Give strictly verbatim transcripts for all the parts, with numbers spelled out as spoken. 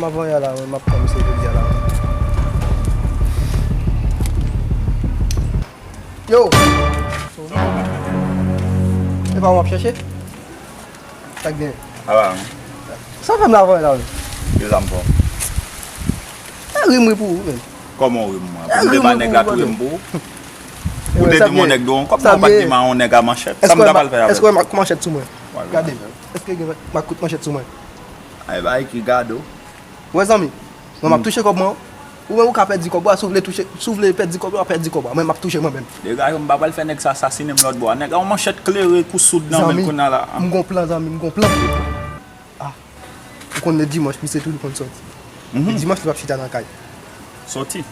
M ap vanyan la, mwen, m ap pran misye jodi a la. Yo! E pa w m ap chèche? Sa k gen? Aba, wi. Sa fè m la vanyan la, wi? Ki zam fò? E ri m ri pou ou, men. Kòman w ri m mwen? Pou m te ba nèg la tou ri m pou ou? Ou te di m yon nèg dwe yon kòb, men w pa t di m a yon nèg a manchèt. Sa m ta pral fè avè l? Èske w wè mak manchèt sou mwen? Gade, èske gen mak kout manchèt sou mwen? Ay, bay ki gado. Wè zanmi, mwen m ap touche kòb mwen. Ou menm ou ka pèdi kòb ou a, si w vle touche, si w vle pèdi kòb ou a, pèdi kòb ou a. Mwen m ap touche mwen menm. Degaje w, m pa pral fè nèg sa asasinen m lòtbò a. Nèg la yon manchèt klere kou soud nan men l kounye a la. M gon plan zanmi, m gon plan. Ah, ou konn le dimanch, misye toujou konn sòti. Le dimanch li p ap chita nan kay. Sòti?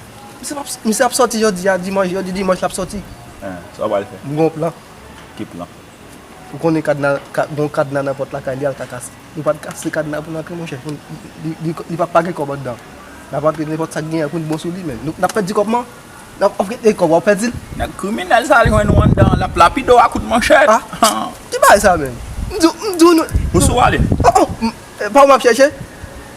Misye p ap, misye ap sòti jodi a dimanch, jodi dimanch l ap sòti. Sa w pral fè? M gon plan. Ki plan? Ou konnen kadna, ka, gon kadna nan pòt lakay li, al ka kase. Nou pa t kase kadna pou n antre, monchè. Li, li, li p ap pa gen kòb anndan. N ap antre nenpòt sa k genyen pou n bon sou li, men. Nou, n ap pèdi kòb man. N ap, ap gen kòb, w ap pèdi l. Nèg kriminèl sa al jwenn ou anndan, l ap lapide w a kout manchèt. Ah, ki bagay sa, men? M di w, m di w nou. Ou sou ale? Oh, oh, m, e, pa w m ap chèche?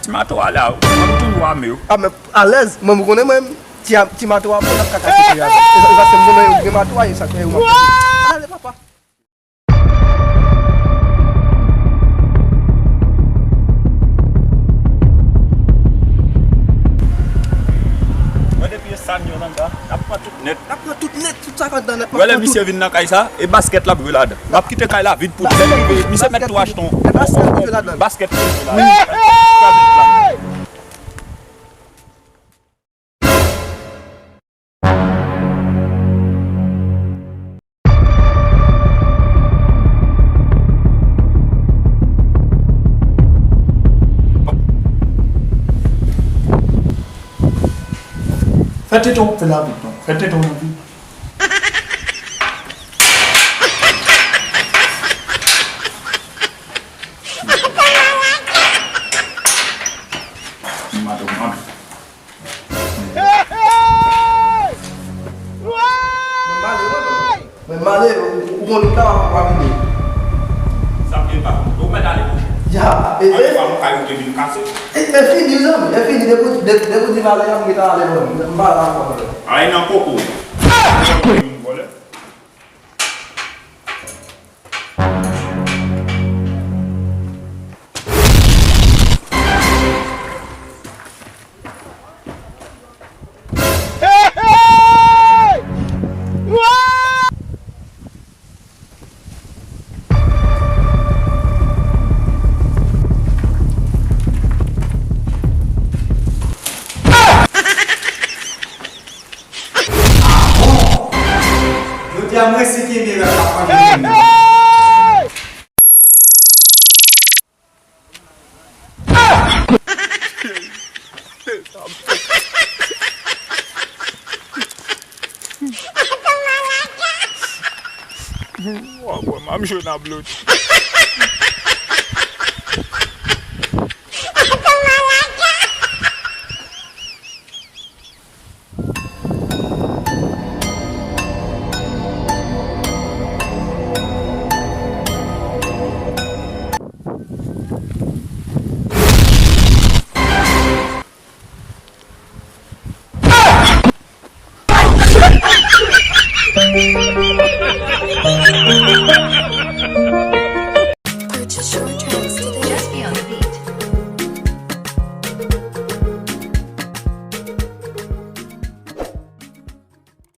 Ti mato a la, m ap toujou ame w. Ah, men alèz, mwen, m konnen mwen, ti, ti mato a, mwen, n ap ka kase tou, e, e, paske m konnen yo gen mato a, e sa k fè yo m ap chèche. Ale, papa. Mwen depi e sa m yo nan ka, n ap pran tout nèt. N ap pran tout nèt, tout sa k anndan nèt. Wè lè misye vin nan kay sa, e baskèt l ap jwe ladan. M ap kite kay la vid pou lè l rive. Misye mèt tou achte yon baskèt pou jwe ladan. Baskèt pou jwe ladan. Fè tete w, fè lavi non. Fè tete w nan vi. Mato, mato. Mwen m ale, ou konn ou ta pa vide. Sa m gen pa konn. Ou mèt ale, monchè. Ya, e, e. Ou pa mwen kay ou te vin kase. E, e fini, zanmi, e fini. Depi, depi, depi ou di m ale, m gentan ale, mwen. M pa la ankò, mwen. Ay nan koko. Vòlè. Jodi a mwen se kenbe rèv la pa kenbe men. W ap wè m ap jwe nan blot. Purchase your